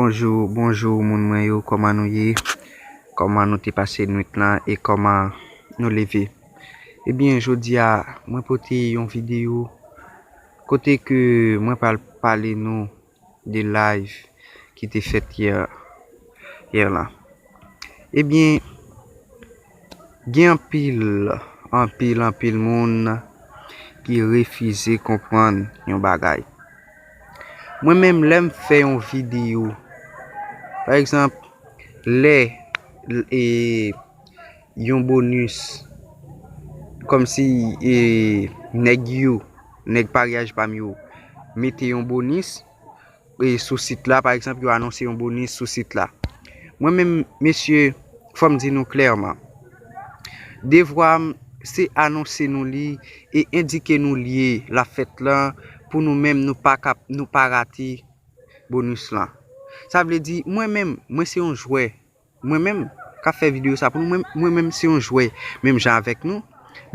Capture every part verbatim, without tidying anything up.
Bonjou, bonjou moun mwen yo, kòman nou ye? Kòman nou te pase nwit lan e kòman nou leve? Ebyen, jodi a, mwen pote yon videyo kote ke mwen pral pale nou de live ki te fèt yè, yè lan. Ebyen, gen anpil, anpil, anpil moun ki refize konprann yon bagay. Mwen menm, lè m fè yon videyo, pa egzanp, lè, e, yon bonis, kòmsi, e, nèg yo, nèg paryaj pa m yo, mete yon bonis, e, sou sit la, pa egzanp, yo anonse yon bonis sou sit la. Mwen menm, mesye, fò m di nou klèman, devwa m, se anonse nou li e endike nou lye l ap fèt lan pou nou menm, nou pa kap, nou pa rate bonis lan. Sa vle di, mwen menm, mwen se yon jwè. Mwen menm, k ap fè videyo sa pou nou, mwen, mwen menm se yon jwè. Menm jan avèk nou,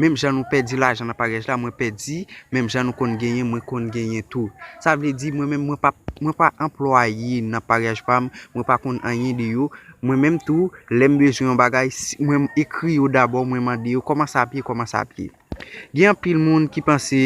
menm jan nou pèdi lajan nan paryaj la, mwen pèdi, menm jan nou konn genyen, mwen konn genyen tou. Sa vle di, mwen menm, mwen pa, mwen pa anplwaye nan paryaj pa m, mwen pa konn anyen de yo. Mwen menm tou, lè m bezwen yon bagay, si, mwen m ekri yo dabò, mwen mande yo, kòman sa ap ye, kòman sa ap ye. Gen anpil moun ki panse,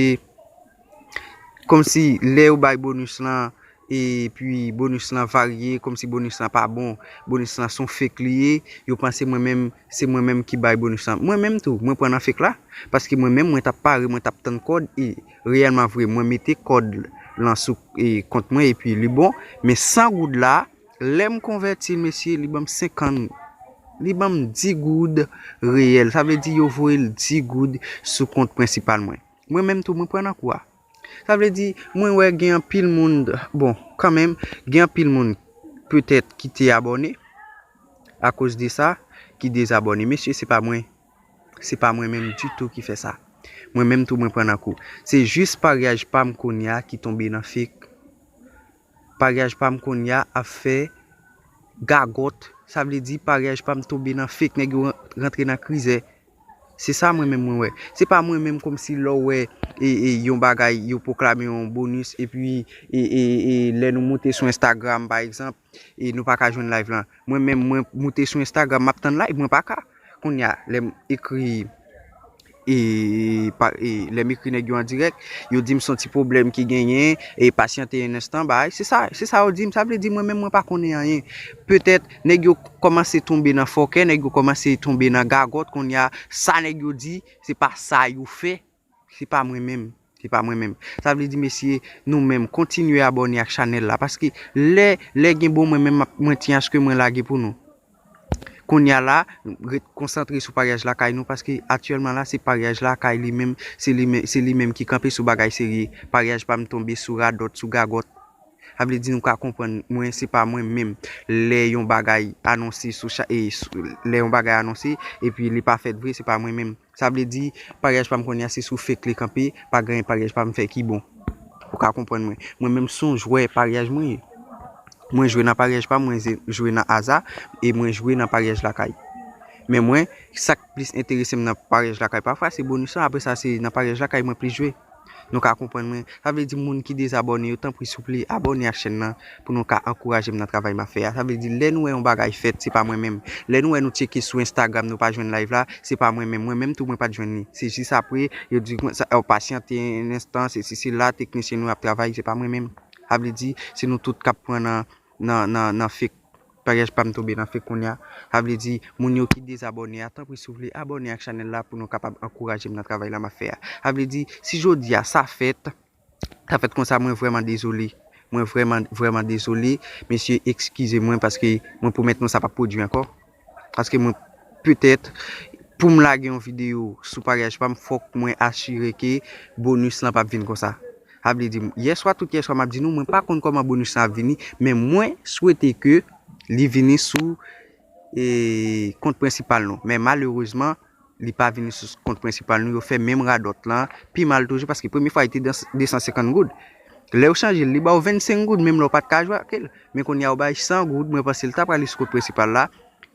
kòmsi lè yo bay bonis lan, epi bonis lan varye, kòmsi bonis lan pa bon, bonis lan se yon fake li ye, yo panse mwen menm, se mwen menm ki bay bonis lan. Mwen menm tou, mwen pran nan fake la, paske mwen menm, mwen t ap pare, mwen t ap tann kòd, e reyèlman vre, mwen mete kòd lan sou, e, kont mwen, epi li bon, men san goud la, lè m konvèti l, mesye, li ban m senkant, li ban m dis goud reyèl, sa vle di yo voye l dis goud sou kont prensipal mwen. Mwen menm tou, mwen pran nan kou a. Sa vle di, mwen wè gen anpil moun, bon, kanmenm, gen anpil moun petèt ki te abòne akoz de sa, ki dezabòne. Mesye, se pa mwen. Se pa mwen menm ditou ki fè sa. Mwen menm tou, mwen pran nan kou. Se jis paryaj pa m kounye a ki tonbe nan fake. Paryaj pa m kounye a ap fè gagòt. Sa vle di, paryaj pa m tonbe nan fake. Nèg yo ran-, rantre nan krizè. Se sa mwen menm mwen wè. Se pa mwen menm kòmsi lè w wè, e, e, yon bagay, yo pwoklame yon bonis, epi, e, e, e, lè nou moute sou Instagram, pa egzanp, e nou pa ka jwenn live lan. Mwen menm, mwen moute sou Instagram, m ap tann live, mwen pa ka. Kounye a, lè m ekri, e, pa, e, lè m ekri nèg yo an dirèk, yo di m se yon ti pwoblèm ki genyen, e pasyante yon enstan, bay. Se sa, se sa yo di m. Sa vle di mwen menm, mwen pa konnen anyen. Petèt, nèg yo kòmanse tonbe nan fòkè, nèg yo kòmanse tonbe nan gagòt, kounye a, sa nèg yo di, se pa sa yo fè, se pa mwen menm, se pa mwen menm. Sa vle di, mesye, nou menm, kontinye abòne ak chanèl la, paske lè, lè gen bon, mwen menm, m ap, mwen ti achte mwen lage pou nou. Kounye a la, ret konsantre sou paryaj lakay nou, paske aktyèlman la, se paryaj lakay li menm, se li menm, se li menm ki kanpe sou bagay serye. Paryaj pa m tonbe sou radòt, sou gagòt. Sa vle di nou ka konprann, mwen, se pa mwen menm. Lè yon bagay anonse sou cha-, e, sou, lè yon bagay anonse, epi li pa fèt vre, se pa mwen menm. Sa vle di, paryaj pa m kounye a, se sou fake li kanpe, pa gen paryaj pa m fè ki bon. Ou ka konprann mwen. Mwen menm, se yon jwè paryaj mwen ye. Mwen jwe nan paryaj pa m, mwen ze-, jwe nan aza, e mwen jwe nan paryaj lakay. Men mwen, sa k plis enterese m nan paryaj lakay pafwa, se bonis lan, apre sa, se nan paryaj lakay mwen plis jwe. Nou ka konprann mwen. Sa vle di moun ki dezabòne yo, tanpri souple, abòne ak chèn nan pou nou ka ankouraje m nan travay m ap fè a. Sa vle di lè nou wè yon bagay fèt, se pa mwen menm. Lè nou wè nou tcheke sou Instagram, nou pa jwenn live la, se pa mwen menm. Mwen menm tou, mwen pa t jwenn li. Se jis apre, yo di mwen, sa, oh, pasyante yon enstan, se sesi la, teknisyen nou ap travay, se pa mwen menm. Sa vle di, se nou tout k ap pran nan, nan, nan, nan fake. Paryaj pa m tonbe nan fake kounye a. Sa vle di, moun yo ki dezabòne a, tanpri souple, abòne ak chanèl la pou nou kapab ankouraje m nan travay la m ap fè a. Sa vle di, si jodi a sa fèt, sa fèt konsa, mwen vrèman dezole. Mwen vrèman, vrèman dezole. Mesye, eskize mwen paske mwen pwomèt nou sa p ap pwodui ankò. Paske mwen, petèt, pou m lage yon videyo sou paryaj pa m, fòk mwen asire ke bonis lan p ap vin konsa. Sa vle di, yèswa, tout yèswa, m ap di nou, mwen pa konn kòman bonis lan ap vini, men mwen swete ke li vini sou, e, kont prensipal nou. Men malerezman, li pa vini sou kont prensipal nou. Yo fè menm radòt lan, pi mal toujou, paske premye fwa li te de san senkant goud. Lè yo chanje l, li ba w vennsenk goud, menm lè w pa t ka jwe ak l. Men kounye a, yo bay san goud, mwen panse l ta prale sou kont prensipal la.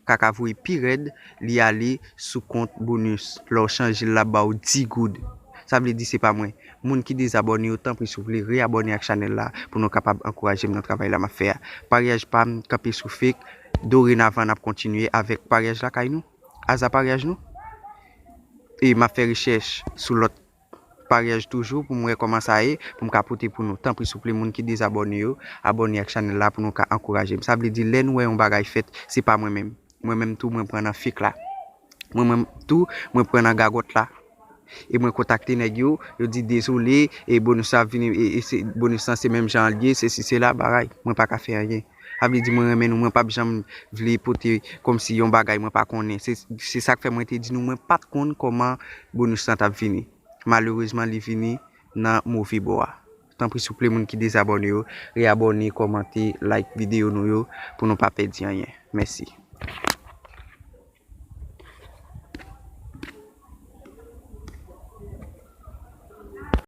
Kaka voye pi rèd, li ale sou kont bonis. Lè w chanje l, l ap ba w dis goud. Sa vle di se pa mwen. Moun ki dezabòne yo, tanpri souple, reyabòne ak chanèl la pou nou kapab ankouraje m nan travay la m ap fè a. Paryaj pa m kanpe sou fake. Dorenavan, n ap kontinye avèk paryaj lakay nou. Aza paryaj nou. E m ap fè rechèch sou lòt paryaj toujou pou m wè kòman sa ye, pou m ka pote pou nou. Tanpri souple, moun ki dezabòne yo, abòne ak chanèl la pou nou ka ankouraje m. Sa vle di, lè nou wè yon bagay fèt, se pa mwen menm. Mwen menm tou, mwen pran nan fake la. Mwen menm tou, mwen pran nan gagòt la. E mwen kontakte nèg yo, yo di dezole, e bonus la vini, e, e se, bonus lan se menm jan l ye, se si se la, bagay. Mwen pa ka fè anyen. Sa vle di mwen renmen nou, mwen p ap janm vle pote kòmsi yon bagay mwen pa konnen. Se, se sa k fè mwen te di nou, mwen pa t konn kòman bonus lan t ap vini. Malerezman, li vini nan move bò a. Tanpri souple, moun ki dezabòne yo, reyabòne, kòmante, like videyo nou yo pou nou pa pèdi anyen. Mèsi.